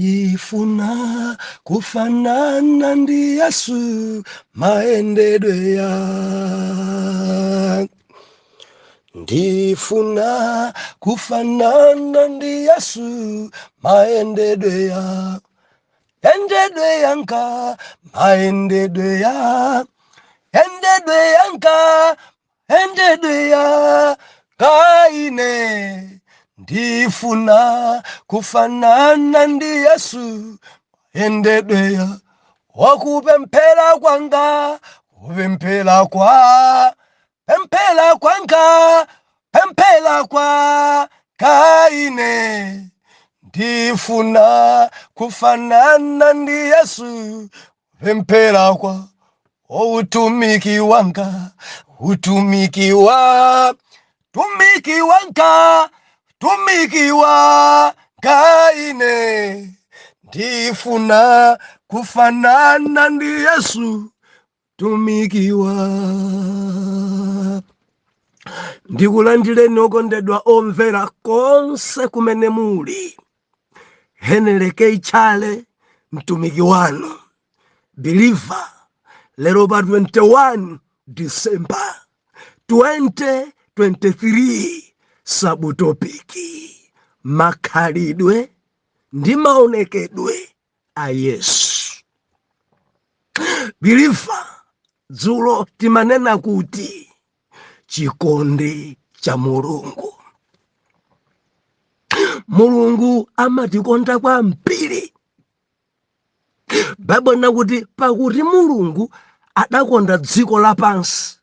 Ndifuna kufanana ndi Yesu maendedwe ya Ndifuna kufanana ndi Yesu maendedwe ya endedwe yanga maendedwe ya endedwe yanga endedwe ya kaine ndifuna kufanana ndi Yesu endedwe ya wakupemphera kwanga kupemphera kwa pemphera kwanga pemphera kwa kaine ndifuna kufanana ndi Yesu pemphera kwa utumiki wanga utumiki wa tumiki wanga tumiki wa kaine ndifuna kufanana ndi Yesu tumiki wa. Ndikulandireni okondedwa omvera konse kumene muli. Henry K. Chale mtumiki wanu believer lero pa 21 December 2023 subtopic makhalidwe ndi maonekedwe a Yesu. Believer, dzulo timanena kuti chikondi cha Mulungu. Mulungu amatikonda kwambiri. Baibulo linakuti pakuti Mulungu adakonda dziko lapansi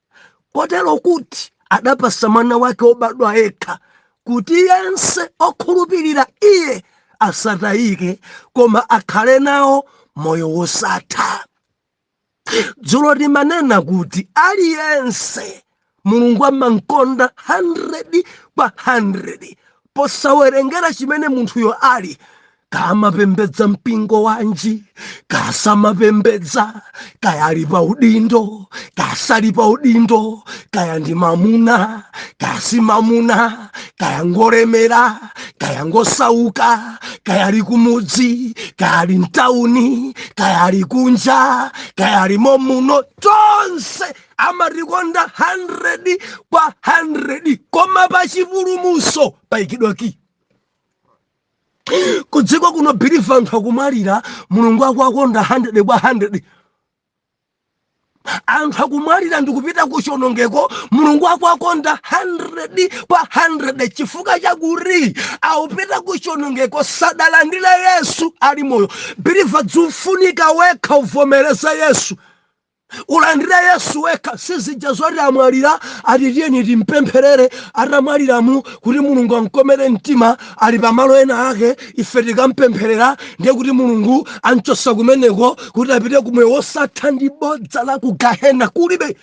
kotero kuti adapasa mwana wake wobadwa yekha kuti yense okhulupirira iye asatayike koma akhale nawo moyo wosatha. Dzulo timanena kuti aliyense Mulungu amamkonda 100 kwa 100 posawerengera chimene munthuyo ali, kamapembedza mpingo wanji, kasamapembedza, kaya ali pa udindo, kasali pa udindo, kaya ndi mamuna, kasi mamuna, kaya ngolemera, kaya ngosauka, kaya ali kumudzi, kaya ali mtauni, kaya ali kunja, kaya ali momuno, tonse amatikonda 100 kwa 100. Koma pa chipulumutso payikidwa key. Kudziko kuno believer anthu akumwalira, Mulungu akuwakonda 100 kwa 100. Anthu akumwalira ndikupita kuchonongeko, Mulungu akuwakonda 100 kwa 100 chifukwa chakuti akupita kuchonongeko sadalandire Yesu ali moyo. Believer, dzufunika wekha uvomereze Yesu, ulandire Yesu wekha. Sizija zoti amwalira ati tiyeni timpempherere atamwaliramu kuti Mulungu amkomere mtima, ali pamalo ena ake ife tikampempherera ndiye kuti Mulungu anchosa kumeneko kuti apite kumoyo wosatha. Ndi bodza la ku gahena, kulibe.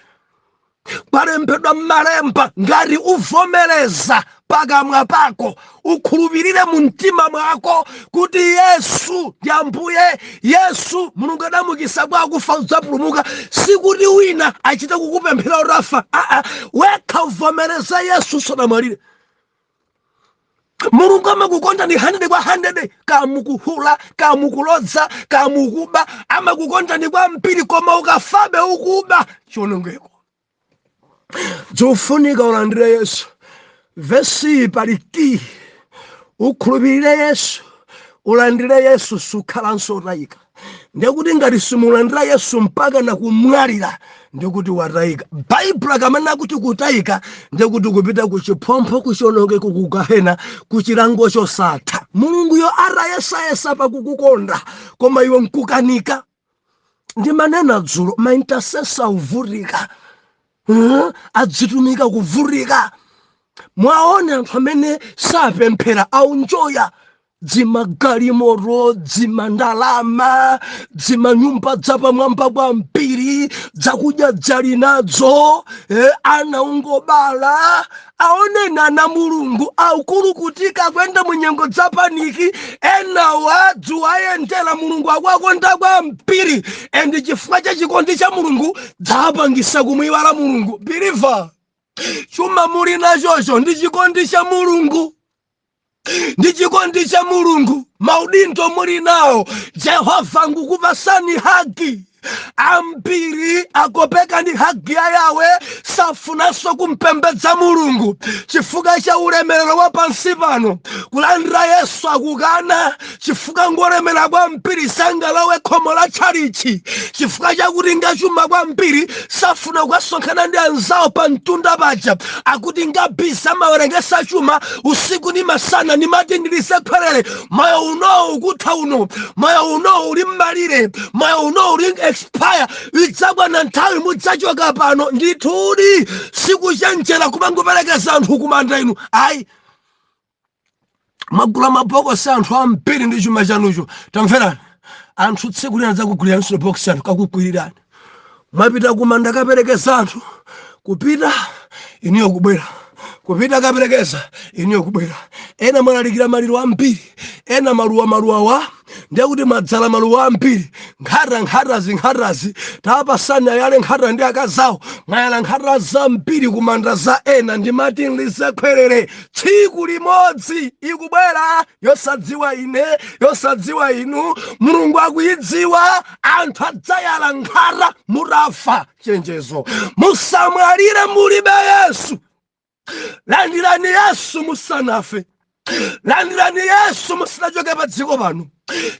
Kwalembedwa m'malemba, ngati uvomereza pakamwa pako, ukhulupirire mu mtima mwako kuti Yesu ndi Ambuye, Yesu Mulungu adamukisa kwa akufa, udzapulumuka. Sikuti wina achite kukupemphera utafa, aa, wekha uvomereze Yesu usanamwalire. Mulungu amakukonda ni 100 kwa 100, kamukuhula, kamukulodza, kamukuba, amakukonda ni kwambiri. Koma ukafabe ukuba, chionongeko. Dzofunika ulandire Yesu. Vesi pali key, ukhulupirire Yesu, ulandire Yesu, sukhalanso utayika. Ndekuti ngati simulandira Yesu mpaka nakumwalira, ndikuti watayika. Baibulo akamene akuti kutayika, ndekuti kupita kuchiphompho, kuchionongeko, kugahena, kuchilango chosatha. Mulunguyo atayesayesa pakukukonda, koma iwe nkukanika. Ndimanena dzulo, ma intercessor uvutika, Adzitumika kuvutika. Mwaone anthu amene sapemphera aunjoya dzimagalimoto, dzimandalama, dzimanyumba dzapamwamba kwambiri, dzakudya dzali nadzo, ana ungobala. Aoneni ana Mulungu akulukutika kuyenda mu nyengo dza panic. Enawa dzuwayendera, Mulungu akuwakonda kwambiri, and chifukwa cha chikondi cha Mulungu dzapangisa kumuyiwala Mulungu. Believer, chuma muli nachocho ndi chikondi cha Mulungu. Ndi chikondi cha Mulungu. Maudindo muli nawo, Jehova ngukupasani hug. Ambiri akopeka ndi hug ya Yawe, safunanso kumpembedza Mulungu chifukwa cha ulemerero wa pansi pano. Kulandira Yesu akukana chifukwa ngolemera kwambiri, sangalowe khomo la tchalichi. Chifukwa chakuti ngachuma kwambiri, safuna kukasonkhana ndi anzawo pa mtunda paja. Akuti nga busy, amawerengesa chuma usiku ni masana. Nimati ndilisekhwerere, moyo unowu ukutha uno, moyo unowu uli mmalire, moyo unowu uli expire. Idzakwana nthawi mudzachoka pano. Ndithudi sikuchenjera kumangoperekeza anthu kumanda inu, ayi. Mwagula mabokosi anthu ambiri ndi chuma chanucho. Tamverani, anthu tsiku lina dzakuguliraninso bokosi anthu kakukwirirani. Mwapita kumanda kaperekeza anthu, kupita iniyo kubwera, kupita kaperekeza iniyo kubwera. Ena mwalalikira maliro ambiri, ena maluwa maluwa wa ndiye kuti mwadzala maluwa ambiri, nkhata nkhatazi nkhatazi tapasani ayale nkhata ndi akazawo. Mwayala nkhata zambiri kumanda za ena. Ndimati nlisekhwerere, tsiku limodzi ikubwera yosadziwa ine, yosadziwa inu, Mulungu akuyidziwa. Anthu adzayala nkhata mutafa. Chenjezo, musamwalire mulibe Yesu. Landirani Yesu musanafe, landirani Yesu musanachoke pa dziko pano,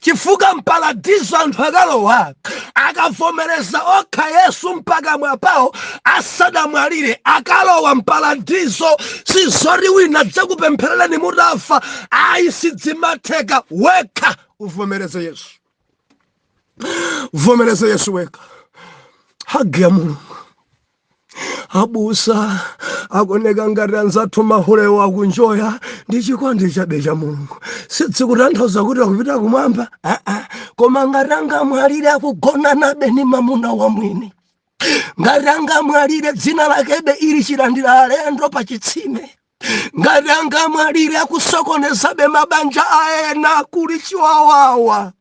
chifukwa mparadizo anthu akalowa akavomereza okha Yesu mpakamwa pawo asadamwalire, akalowa mparadizo. Sizoti wina dzakupemphererani mutafa, ayi, sidzimatheka. Wekha uvomereze Yesu, vomereze Yesu wekha, hug ya Mulungu. Abusa akoneka ngati anzathu mahulewo akunjoya ndi chikondi chabe cha Mulungu, sidzikutanthauza kuti akupita kumwamba, aa. Koma ngati angamwalire akugona nabe ni mamuna wa mwini, ngati angamwalire dzina lakebe ili chilandira alendo pa chitsime, ngati angamwalire akusokonezabe mabanja aena, kuli chiwawawa,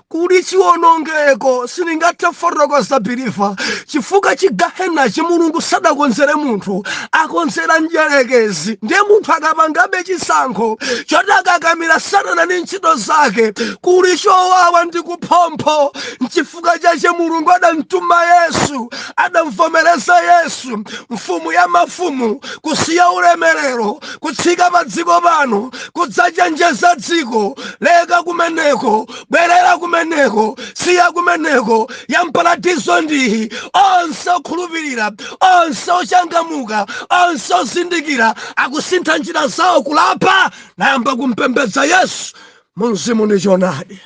kuli chiwonongeko. Siningathe fotokoza, believer, chifukwa chigahenachi Mulungu sadakonzere munthu, akonzera mdyerekezi. Ndiye munthu akapangabe chisankho choti akakamira Satana ndi ntchito zake, kuli chowawa ndi kuphompho. Nchifukwa chache Mulungu adamtuma Yesu, adamvomereza Yesu, mfumu ya mafumu, kusiya ulemerero, kutsika pa dziko pano kudzachenjeza dziko: leka kumeneko, bwerera kumeneko, siya kumeneko, ya mparadizo ndiyi. Onse okhulupirira, onse ochangamuka, onse ozindikira akusintha njira zawo, kulapa, nayamba kumpembedza Yesu mu mzimu ndi choonadi.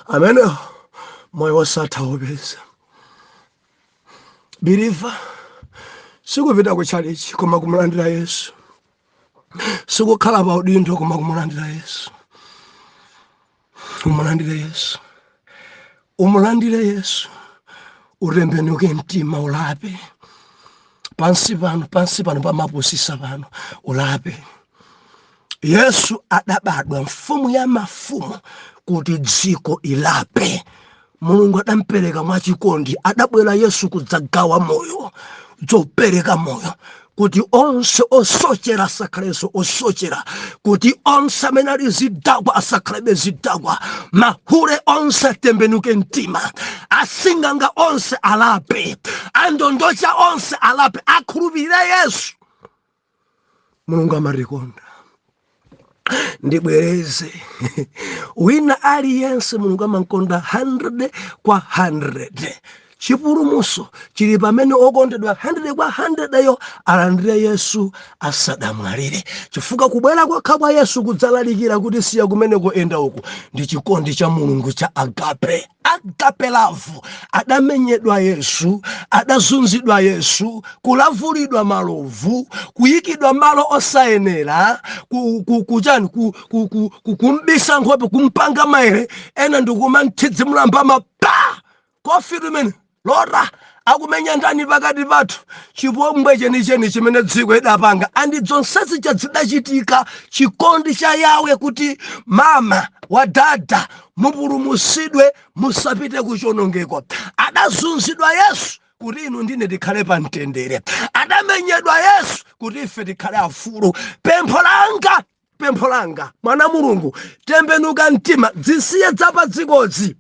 Amenewo moyo wosatha wopeza. Believer, sikupita ku chalichi koma kumulandira Yesu, sikukhala pa udindo koma kumulandira Yesu. Umulandire Yesu, umulandire Yesu, utembenuke mtima, ulape. Pansi pano, pansi pano pamapusisa pano, ulape. Yesu adabadwa mfumu ya mafumu kuti dziko ilape. Mulungu adampereka mwachikondi. Adabwera Yesu kudzagawa moyo, dzopereka moyo kuti onse osochera asakhalenso osochera, kuti onse amene ali zidakwa asakhalebe zidakwa, mahule onse atembenuke mtima, asing'anga onse alape, andondocha onse alape, akhulupirire Yesu. Mulungu amatikonda. Ndibwereze, wina aliyense Mulungu amankonda 100 kwa 100. Chipulumutso chili pamene okondedwa 100 kwa 100 yo alandire Yesu asadamwalire, chifukwa kubwera kwakha kwa Yesu kudzalalikira kuti siya kumeneko, enda uku, ndi chikondi cha Mulungu cha agape, agape love. Adamenyedwa Yesu, adazunzidwa Yesu, kulavulidwa malovu, kuyikidwa malo osayenera, kuchani, kumbisa nkhope, kumpanga maere, ena ndikumanthidzimula mbama pa kofi limene lota akumenya ndani pakati pathu. Chipongwe chenicheni chimene dziko idapanga andi zonsezi zidachitika chikondi cha Yawe kuti mama wadada mupulumusidwe, musapite kuchonongeko. Adazunzidwa Yesu kuti inu ndine tikhale pa mtendere. Adamenyedwa Yesu kuti ife tikhale afulu. Pempho langa Pempho langa, mwana Mulungu, tembenuka mtima, dzisiye dzapadzikozi.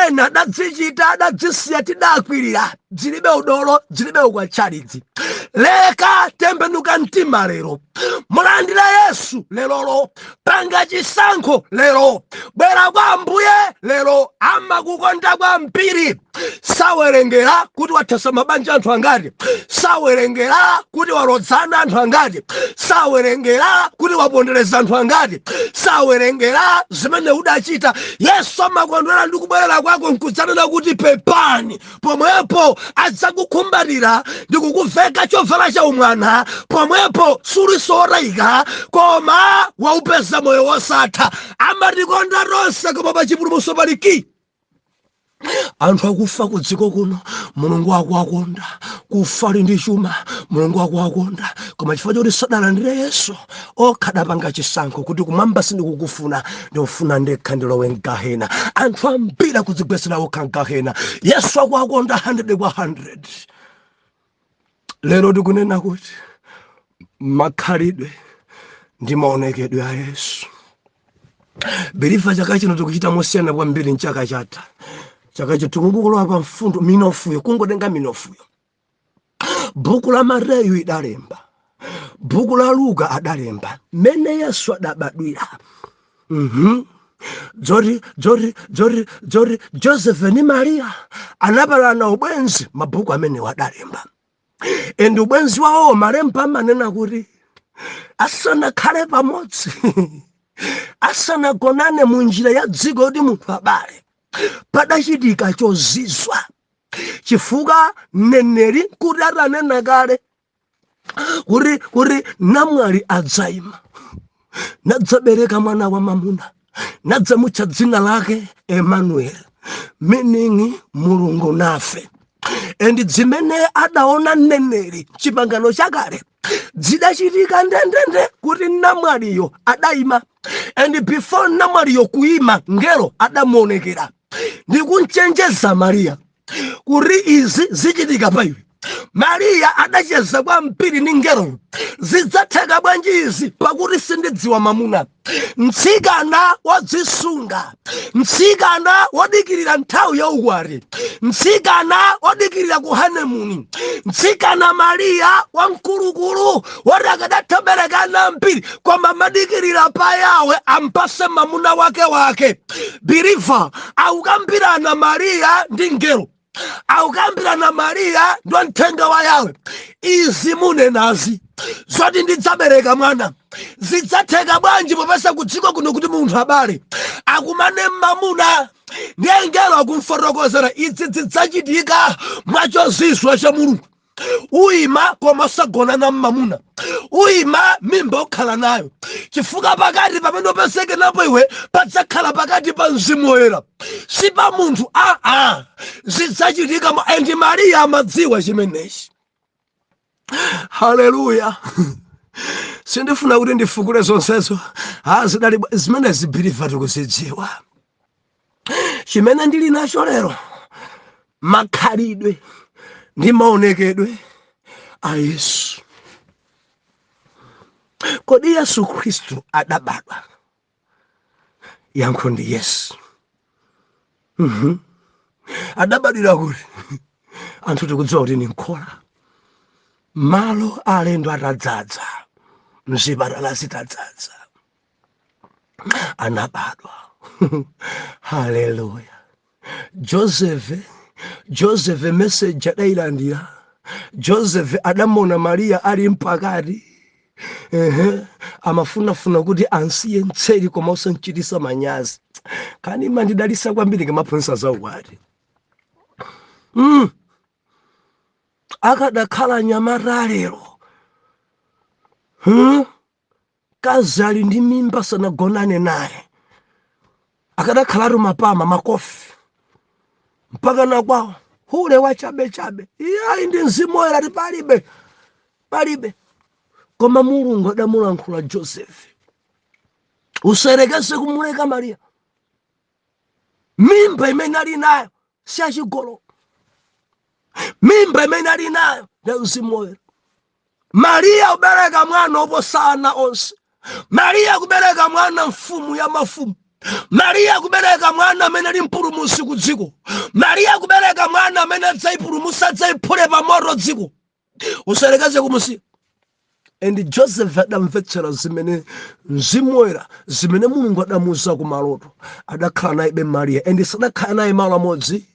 Ena adadzichita, adadzisiya, tidakwirira, zilibe udolo, zilibe ukwatchalidzi. Leka, tembenuka mtima lero, mulandire Yesu lerolo, panga chisankho lero, bwera kwa Ambuye lero. Amakukonda kwambiri. Sawerengera kuti wathesa mabanja anthu angati, sawerengera kuti walodzana anthu angati, sawerengera kuti wapondereza anthu angati, sawerengera zimene udachita. Yesu amakondwera ndi kubwerera kwako nkudzanena kuti pepani. Pomwepo adzakukhumbatira ndi kukuveka chovala cha umwana. Pomwepo suliso wotayika, koma waupeza moyo wosatha. Amatikonda tonse, koma pa chipulumutso paliki anthu akufa ku dziko kuno. Mulungu akuwakonda. Kufa ali ndi chuma, Mulungu akuwakonda, koma chifukwa choti sadalandire Yesu, okha adapanga chisankho kuti kumwamba sindikukufuna, ndikufuna ndekha ndilowe mgahena. Anthu ambiri akudzigwetsera okha mgahena. Yesu akuwakonda 100 kwa 100. Lero tikunena kuti makhalidwe ndi maonekedwe a Yesu. Believer, chaka chino tikuchita mosiyana kwambiri mchaka chatha. Chaka chino tikungolowa pa mfundo minofuyo, kungotenga minofuyo. Buku la Mateyu idalemba, buku la Luka adalemba mmene Yesu adabadwira. Dzoti Joseph ndi Mariya anapalana ubwenzi, mabhuku amenewo adalemba. And ubwenzi wawo, malemba amanena kuti asanakhale pamodzi, asanagonane mu njira ya dziko kuti munthu abale, padachitika chozizwa, chifukwa mneneri kuti atanena kale kuti namwali adzayima, nadzabereka mwana wa mamuna, nadzamutcha dzina lake Emmanuel, meaning Mulungu nafe. And zimene adaona mneneri chipangano chakale zidachitika ndendende, kuti namwaliyo adayima. And before namwaliyo kuyima, ngelo adamuonekera ndi kumchenjeza Mariya kuti izi zichitika pa iwe. Mariya adacheza kwambiri ndi ngeloyo: "Zidzatheka bwanji izi, pakuti sindidziwa mamuna?" Mtsikana wodzisunga, mtsikana wodikirira nthawi ya ukwati, mtsikana wodikirira ku honeymoon, mtsikana Mariya wamkulukulu woti akadatha berekana ambiri, koma madikirira pa Yawe ampase mamuna wake wake. Believer, akukambirana Mariya ndi ngelo, akukambirana Mariya ndi mthenga wa Yawe: "Izi munenazi zoti ndidzabereka mwana zidzatheka bwanji, popeza kudziko kuno kuti munthu abale akumane mmamuna?" Ndiye ngelo akumfotokozera: "Izi zidzachitika mwachozizwa cha Mulungu. Uyima koma usagonana mmamuna, uyima, mimba ukhala nayo, chifukwa pakati pamene upezeke napo iwe padzakhala pakati pa Mzimu Woyera, si pa munthu aa. Zidzachitika." And Mariya amadziwa chimenechi. Haleluya! Sindifuna kuti ndifukule zonsezo. Ha, zidali zimene, believer, tikuzidziwa. Chimene ndili nacho lero, makhalidwe ndi maonekedwe a Yesu. Kodi Yesu Khristu adabadwa? Yankho ndi Yesu. Adabadwira kuti? Anthu tikudziwa kuti ni nkhola, malo alendo atadzaza, mzipatala zitadzaza, anabadwa. Haleluya! Joseph message adayilandira. Joseph adamona Mariya ali mpakati. Ehe, amafunafuna kuti ansiye mtseri koma usamchitisa manyazi. Kani mandidalisa kwambiri kamaphunzitsa za ukwati. Akadakhala nyamata lero, Kazi ali ndi mimba, sanagonane naye, akadakhalatu mapama, makofi, mpaka nakwawo, hule wachabechabe. Iye ali ndi Mzimu Woyera, ati palibe, palibe. Koma Mulungu adamulankhula Joseph: "Userekeze kumuleka Mariya. Mimba imene ali nayo si achigolo, mimba imene ali nayo ndi Mzimu Woyera. Mariya ubereka mwana oposa ana onse." Mariya kubereka mwana, mfumu ya mafumu. Mariya kubereka mwana amene ali mpulumutsi ku dziko. Mariya kubereka mwana amene adzayipulumutsa, adzayiphule pa moto dziko. Usayerekeze kumusiya. And Joseph adamvetsera zimene Mzimu Woyera, zimene Mulungu adamuuza kumaloto. Adakhala naye Mariya, and sadakhala naye malo amodzi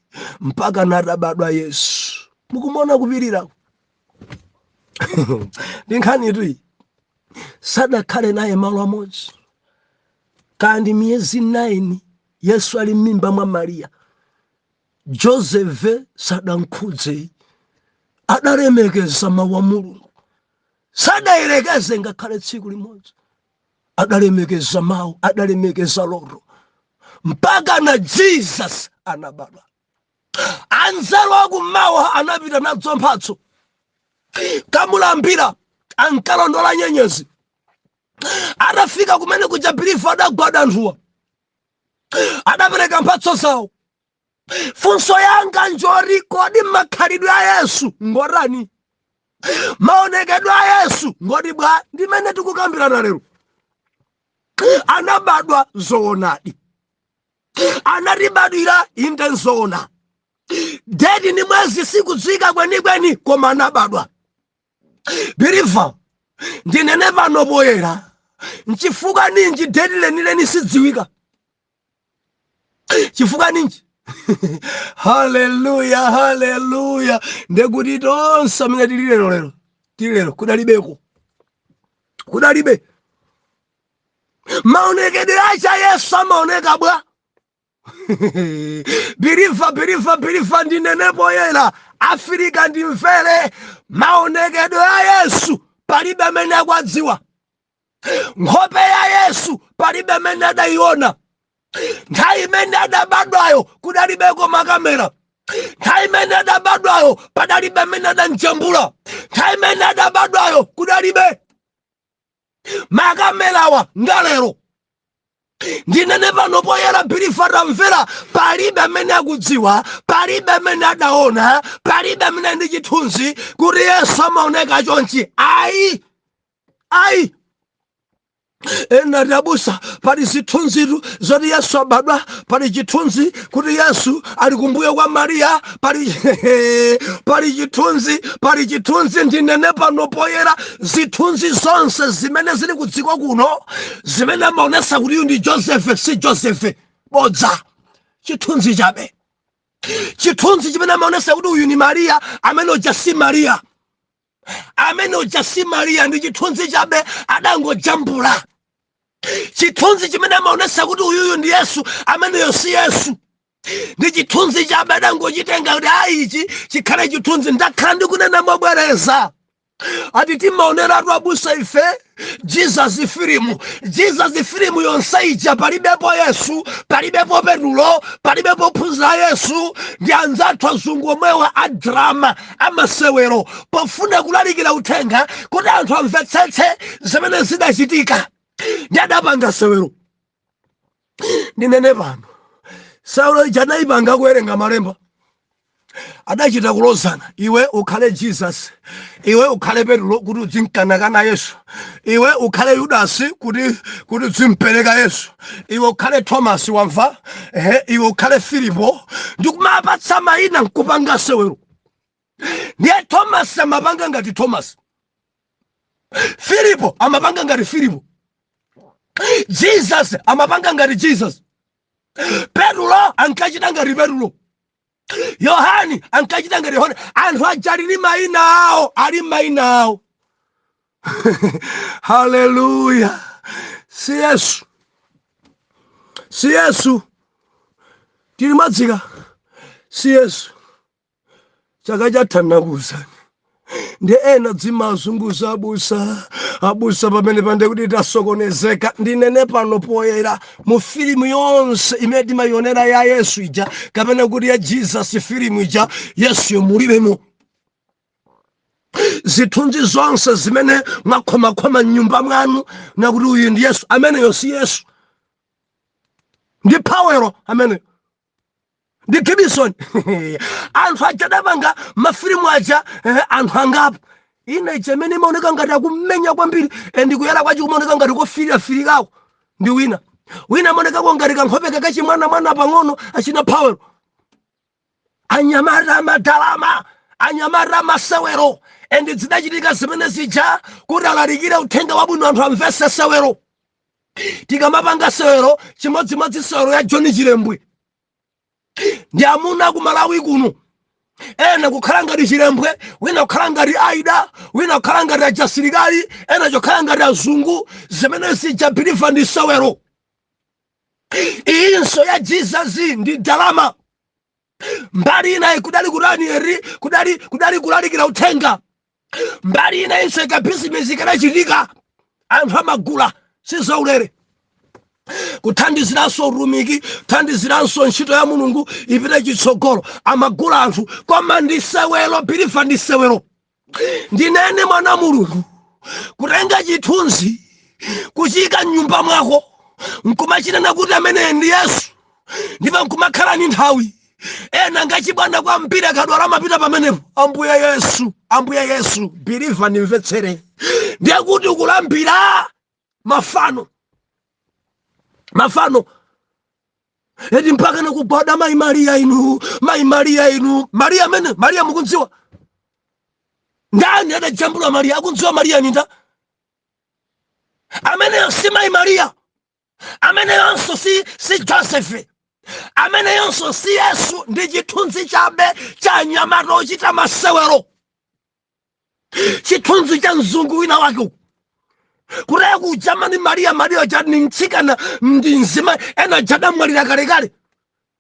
mpaka nadabadwa Yesu. Mukumuona kupirira ndi nkhani iyi. Sadakhale naye malo amodzi kandi miyezi 9 Yesu ali m'mimba mwa Mariya. Joseph sadankhudze, adalemekeza mawu a Mulungu. Sadayerekeze ngakhale tsiku limodzi. Adalemekeza mawu, adalemekeza loto mpaka na Jesus anabadwa. Anzeru akummawa anapita nadzo mphatso kamulambira, ankalondola nyenyezi. Atafika kumene kuja, believer, adagwada anthuwa, adapereka mphatso zawo. Funso yanga njori: kodi makhalidwe a Yesu ngotani? Maonekedwe a Yesu ngoti bwa? Ndimene tikukambirana lero. Anabadwa zoonadi, anatibadwira, inde, nzoona. Date ni mwezi sikudziwika kwenikweni, koma anabadwa. Believer, ndinene pano poyera, nchifukwa ninji date lenileni sidziwika? Chifukwa ninji? Haleluya, haleluya! Ndekuti tonse amene tili lero, lero tili lero, kudalibeko, kudalibe. Maonekedwe acha Yesu amaoneka bwa? Believer, believer, believer, ndinene poyera, Afirika ndimvere, maonekedwe a Yesu palibe amene akwadziwa. Nkhope ya Yesu palibe amene adayiona. Nthawi imene adabadwayo kudalibeko makamera. Nthawi imene adabadwayo padalibe amene adanjambula. Nthawi imene adabadwayo kudalibe makamerawa ngalero. Ndinene pano poyera, believer, tamvera, palibe amene akudziwa, palibe amene adaona, palibe amene ndi chithunzi kuti Yesu amaoneka chonchi. Ayi, ayi. Ena ati, "Abusa, pali zithunzitu zoti Yesu abadwa, pali chithunzi kuti Yesu ali kumbuyo kwa Mariya, pali chithunzi, pali chithunzi." Ndinene pano poyera, zithunzi zonse zimene zili ku dziko kuno zimene amaonesa kuti uyu ndi Joseph, si Joseph, bodza, chithunzi chabe. Chithunzi chimene amaonesa kuti uyu ni Mariya, amene uja si Mariya, amene uja si Mariya, ndi chithunzi chabe, adangojambula. Chithunzi chimene amaonesa kuti uyuyu ndi Yesu, ameneyo si Yesu, ndi chithunzi chabe, adangochitenga kuti ayi, ichi chikhale chithunzi. Ndakhala ndikunena mobwereza, ati timaoneratu abusa ife Jesus film. Jesus film yonse ija palibepo Yesu, palibepo Petulo, palibepo ophunzira Yesu. Ndi anzathu azungu omwewa a drama, amasewero, pofuna kulalikira uthenga kuti anthu amvetsetse zimene zidachitika, ndi adapanga sewero. Ndinene pano, sewero ija anayipanga kuwerenga malemba, adachita kulozana: iwe ukhale Jesus, iwe ukhale Petulo kuti uzimkanakana Yesu, iwe ukhale Yudasi kuti uzimpereka Yesu, iwe ukhale Thomas, wamva? Ehe, iwe ukhale Filipo, ndikumapatsa mayina nkupanga sewero. Ndiye Thomas amapanga ngati Thomas, Filipo amapanga ngati Filipo, Jesus amapanga ngati Jesus, Petulo ankachita ngati Petulo, Yohani ankachita ngati Yohani. Anthu aja ali ndi mayina awo, ali mayina awo. Haleluya! Si Yesu, si Yesu. Tili madzika, si Yesu. Chaka chatha nakuwuzani, ndi ena dzimazunguza, "Abusa, abusa, pamene pande kuti tasokonezeka." Ndinene pano poyera, mu filimu yonse imene timayionera ya Yesu ija, kapena kuti ya Jesus filimu ija, Yesuyo mulibemo. Zithunzi zonse zimene mwakhomakhoma mnyumba mwanu nakuti uyu ndi Yesu, ameneyo si Yesu, ndi Powell ameneyo, ndi Gibson. Anthu aja adapanga mafilimu aja, anthu angapo. Ina ija imene imaoneka ngati akumenya kwambiri and kuyala kwacho kumaoneka ngati kofirirafirirako ndi wina. Wina amaonekako ngati kankhope kakachimwanamwana pang'ono, achina Powell. Anyamata amadalama, anyamata amasewero, and zidachitika zimene zija kuti alalikire uthenga wabwino, anthu amvese sewero. Tikamapanga sewero, chimodzimodzi sewero ya John Chilembwe ndi amuna ku Malawi kuno, ena kukhala ngati Chilembwe, wina kukhala ngati Aida, wina kukhala ngati ajasilikali, ena chokhala ngati azungu. Zimene zija, believer, ndi sewero. Iyinso ya Jesus ndi dalama. Mbali inayi kudali kutani eri? Kudali kulalikira uthenga. Mbali inayinso ikabizinesi ikadachitika, anthu amagula, sizaulere, kuthandiziranso utumiki, kuthandiziranso ntchito ya Mulungu ipite chitsogolo, amagula anthu. Koma ndi sewero, believer, ndi sewero. Ndinene, mwana Mulungu, kutenga chithunzi kuchika mnyumba mwako nkumachinena kuti amene ndi Yesu, ndipo nkumakhala ni nthawi ena ngachibwana kwambiri, akadwala amapita pamenepo, "Ambuye Yesu, Ambuye Yesu." Believer, ndimvetsere, ndiye kuti ukulambira mafano, mafano eti, mpaka nakugwada, "Mayi Mariya inu, Mayi Mariya inu." Mariya amene Mariya mukundziwa ndani? Adajambula Mariya, akundziwa Mariya ninda? Ameneyo si Mayi Mariya, ameneyonso si Joseph, ameneyonso si Yesu. Ndi chithunzi chabe cha anyamata ochita masewero, chithunzi cha mzungu wina wake uku kutaya ku Germany. Mariya, Mariya cha ni mtsikana, ndi mzima, ena jadamwalira kalekale.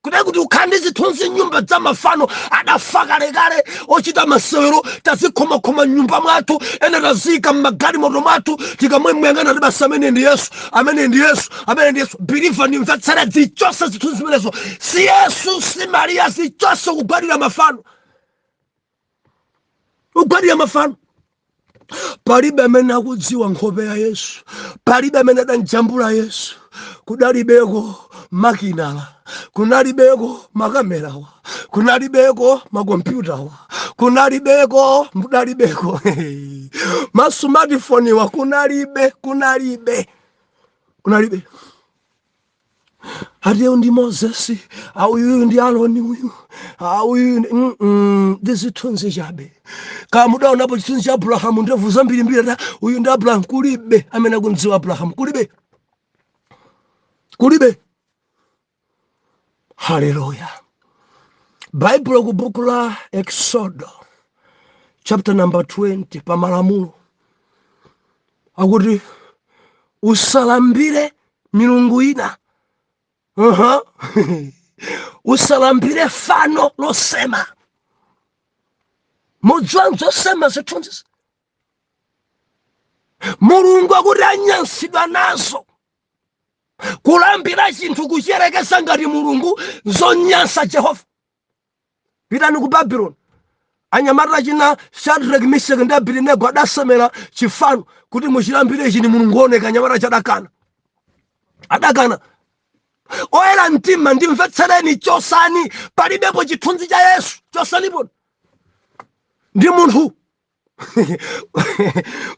Kutaya kuti ukhala ndi zithunzi nyumba za mafano adafa kalekale, ochita masewero, tazikhomakhoma mnyumba mwathu, ena taziyika mmagalimoto mwathu. Tikamwemuyang'ana ti basi, amene ndi Yesu, amene ndi Yesu, amene ndi Yesu. Believer, ndimvetsere, zichose zithunzi zimenezo. Si Yesu, si Mariya, zichose. Kugwadira mafano, kugwadira mafano. Palibe amene akudziwa nkhope ya Yesu, palibe amene adanjambula Yesu. Kudalibeko makinala, kunalibeko makamerawa, kunalibeko makompyutawa, kunalibeko, kudalibeko ma smartphone wa, kunalibe, kunalibe, kunalibe. Ati ndi Moses, auyu ndi Aroni, uyu auyu ndi zithunzi chabe. Kaya mudaonapo chithunzi cha Abrahamu, ndevu zambirimbiri, ata uyu ndi Abrahamu? Kulibe amene akundziwa Abrahamu, kulibe, kulibe. Haleluya! Baibulo ku buku la Exodo chapter number 20, pa malamulo akuti usalambire milungu ina. Usalambire fano losema. Mudziwa zosema zithunzi, Mulungu akuti anyansidwa nazo. Kulambira chinthu, kuchiyerekeza ngati Mulungu, zonyansa Jehova. Pitani ku Babuloni, anyamata china Shadrach, Meshach ndi Abednego adasemera chifano kuti muchilambire, ichi ni Mulungu oneka. Anyamata chadakana, adakana. Oyera mtima, ndimvetsereni, chosani, palibepo chithunzi cha Yesu, chosanipo, ndi munthu.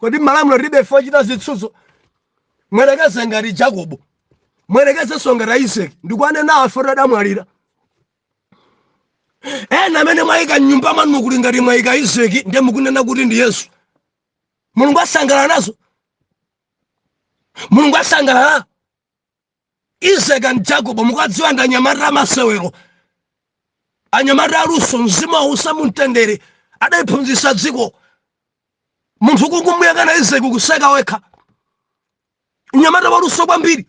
Kodi malamulo tilibe fochita zitsuzo? Mwerekeze ngati Jacobo, mwerekezenso ngati Isaki, ndikuane afe adamwalira. Ena amene mwayika mnyumba mwanu kuli ngati mwayika Isaki, ndiye mukunena kuti ndi Yesu. Mulungu asangalala nazo? Mulungu asangalala? Isaki ndi Jacobo mukadziwa ndi anyamata amasewero, anyamata aluso, mzimu ausa mumtendere, adayiphunzitsa dziko. Munthu kungumuyang'ana Isaki kuseka wekha, mnyamata waluso kwambiri,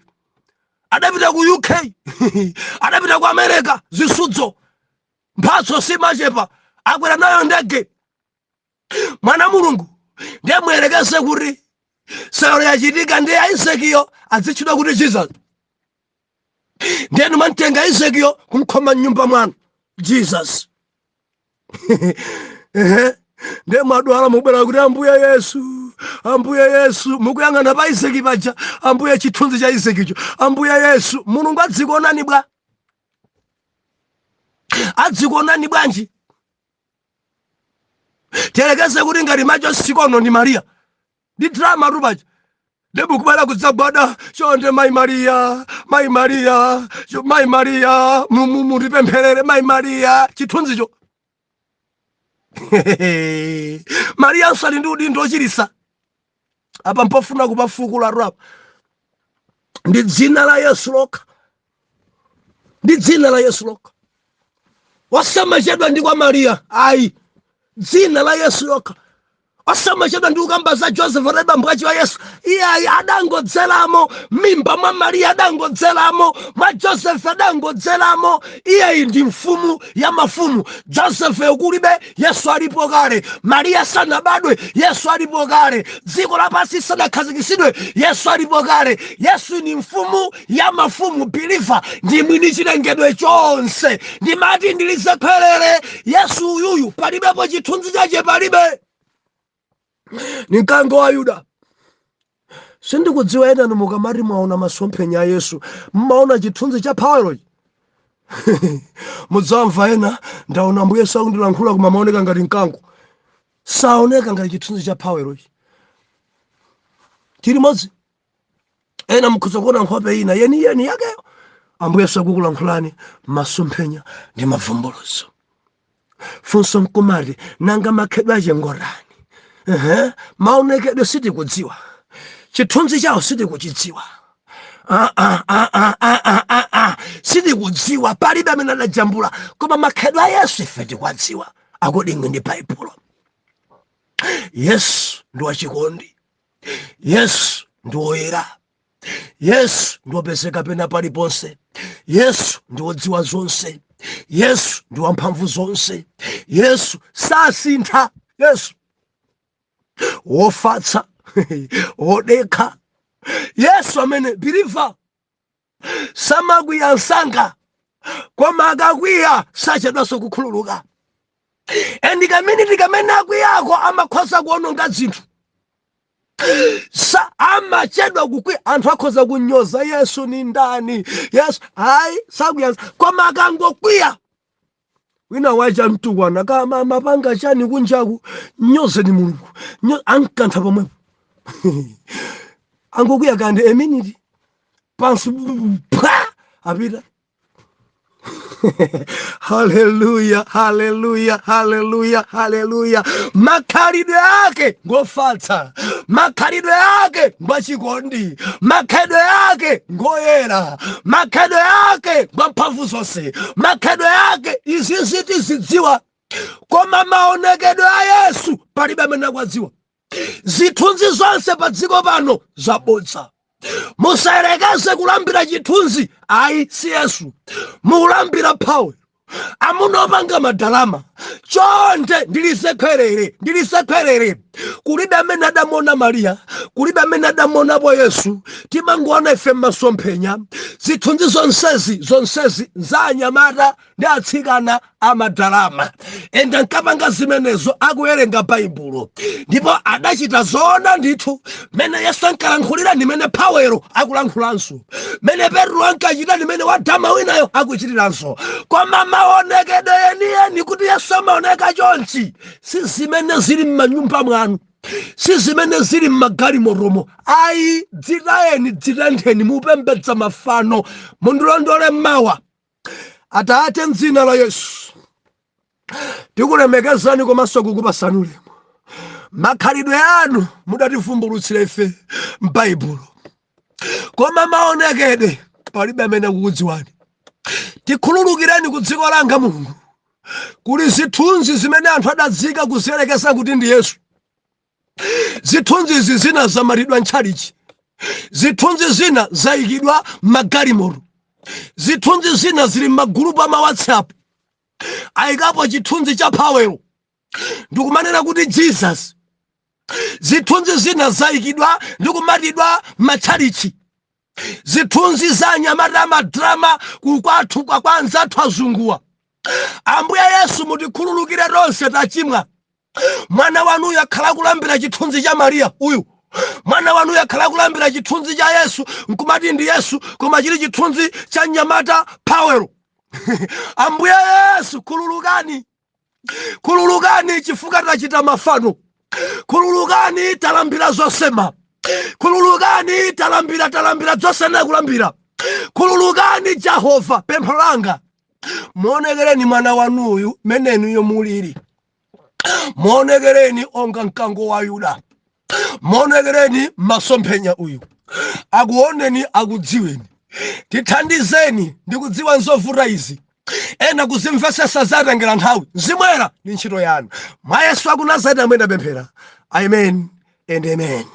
adapita ku UK, adapita ku America, zisudzo, mphatso simachepa, akwera nayo ndege. Mwana Mulungu, ndiye muyerekeze kuti sewero yachitika, ndiye Isakiyo adzitchedwa kuti Jesus, ndiye nimamtenga Isakiyo kumkhoma mnyumba mwanu, Jesus. Ehe, ndiye mwadwala, mubwera kuti, "Ambuye Yesu, Ambuye Yesu," mukuyang'ana pa Isaki paja, Ambuye, chithunzi cha Isakicho, "Ambuye Yesu." Mulungu adzikuonani bwa? Adzikuonani bwanji? Tiyerekeze kuti ngati macho sikono ndi Mariya, ndi drama tupacha, ndimukubwera kudzagwada, "Chonde Mayi Mariya, Mayi Mariya, Mayi Mariya, mutipempherere Mayi Mariya." Chithunzicho, Mariya nsali ndi udindo ochirisa. Apa mpofuna kupafukula rap. Ndi dzina la Yesu lokha, ndi dzina la Yesu lokha. Wasamachedwa ndi kwa Mariya ayi, dzina la Yesu lokha. Osamachedwa ndi kukamba za Joseph adali bambo achi wa Yesu, iyayi. Adangodzeramo mimba mwa Mariya, adangodzeramo mwa Joseph, adangodzeramo. Iyayi, ndi mfumu ya mafumu. Joseph kulibe, Yesu alipo kale. Mariya sanabadwe, Yesu alipo kale. Dziko lapansi sanakhazikitsidwe, Yesu alipo kale. Yesu ni mfumu ya mafumu, believer, ndi mwini chilengedwe chonse. Ndimati ndilizekhwerere Yesu uyuyu, palibepo chithunzi chache, palibe. Ni mkango wa Yuda. Sindikudziwa enanu mukamati mwaona masomphenya a Yesu, mmaona chithunzi cha phawelochi. Mudzamva ena, "Ndaona Ambuye Yesu akundilankhula, koma maoneka ngati mkango." Saoneka ngati chithunzi cha phawelochi chilimodzi. Ena mukhoza kuona nkhope ina yeniyeni yakeyo. Ambuye Yesu akukulankhulani masomphenya ndi mavumbulutso. Funso nkumati, nanga makhedwe ache ngotani? Ehe, maonekedwe sitikudziwa, chithunzi chawo sitikuchidziwa. Ah, ah, ah, ah, ah, ah, ah, ah. Sitikudziwa, palibe amene adajambula, koma makhedwe a Yesu ife tikuwadziwa according ndi Baibulo. Yesu ndi wachikondi, Yesu ndi woyera, Yesu ndi wopezeka pena paliponse, Yesu ndi wodziwa zonse, Yesu ndi wamphamvu zonse, Yesu sasintha, Yesu wofatsa, wodekha. Yesu amene, believer, samakwiya msanga, koma akakwiya sachedwanso kukhululuka. And kaminiti kamene akwiyako amakhoza kuononga zinthu. Sa amachedwa kukwiya. Anthu akhoza kunyoza, "Yesu ni ndani? Yesu hayi." Sakwiya, koma akangokwiya, wina wacha mtukwana kama mapanga chani kunjaku, nyozeni Mulungu. Ankantha pomwepo. Angokwiya kandi a minute pansi, pwa, apita. Haleluya, haleluya, haleluya, haleluya! Makhalidwe ake ngofatsa, makhalidwe ake ngwachikondi, makhalidwe ake ngoyera, makhalidwe ake ngwamphamvu zonse, makhalidwe ake izi zitizidziwa, koma maonekedwe a Yesu palibe amene akwadziwa. Zithunzi zonse pa dziko pano zabodza. Musayerekeze kulambira chithunzi, ayi, si Yesu. Mukulambira phawe, amuna opanga madalama. Chonde, ndilisekhwerere, ndilisekhwerere. Kulibe amene adamona Mariya, kulibe amene adamonapo Yesu. Timangoona ife m'masomphenya. Zithunzi zonsezi, zonsezi za anyamata ndi atsikana amadalama, enda nkapanga zimenezo akuwerenga Baibulo, ndipo adachita zoona ndithu. Mene Yesu ankalankhulira ndimene phawero akulankhulanso, mene Petro ankachita ndimene wadama winayo akuchitiranso. Koma maonekedwe yeniyeni kuti Yesu amaoneka chonchi, si zimene zili m'manyumba mwanu, si zimene zili m'magalimotomo, ayi. Dzitayeni, dzitentheni, mupembedza mafano. Mundilondole mawa. Atate, mdzina la Yesu, tikulemekezani komanso kukupasani ulemu. Makhalidwe anu mudativumbulutsira ife m'Baibulo, koma maonekedwe palibe amene akukudziwani. Tikhululukireni. Ku dziko langa, Mulungu, kuli zithunzi zimene anthu adadzika kuziyerekeza kuti ndi Yesu. Zithunzi izi zina zamatidwa ntchalichi, zithunzi zina zayikidwa m'magalimoto, zithunzi zina zili m'magulupu ama WhatsApp. Ayikapo chithunzi cha phawelo ndikumanena kuti Jesus. Zithunzi zina zayikidwa ndikumatidwa m'matchalichi, zithunzi za anyamata amadrama kukwathu kwa anzathu azunguwa. Ambuye Yesu, mutikhululukire tonse, tachimwa. Mwana wanuyu akhala kulambira chithunzi cha Mariya uyu. Mwana wanuyu akhala kulambira chithunzi cha Yesu, nkumati ndi Yesu, koma chili chithunzi cha mnyamata Powell. Ambuye Yesu, khululukani. Khululukani chifukwa tachita mafano. Khululukani, talambira zosema. Khululukani, talambira zosayenera kulambira. Khululukani Jehova. Pempho langa, muonekereni mwana wanuyu menenuyo mulili, muonekereni onga mkango wa Yuda, muonekereni masomphenya uyu, akuoneni, akudziweni. Tithandizeni ndikudziwa nzovuta izi, ena kuzimvesesa zatengera nthawi. Zimwera ndi ntchito yanu. Mwa Yesu aku Nazareti amene ndapemphera, amen and amen.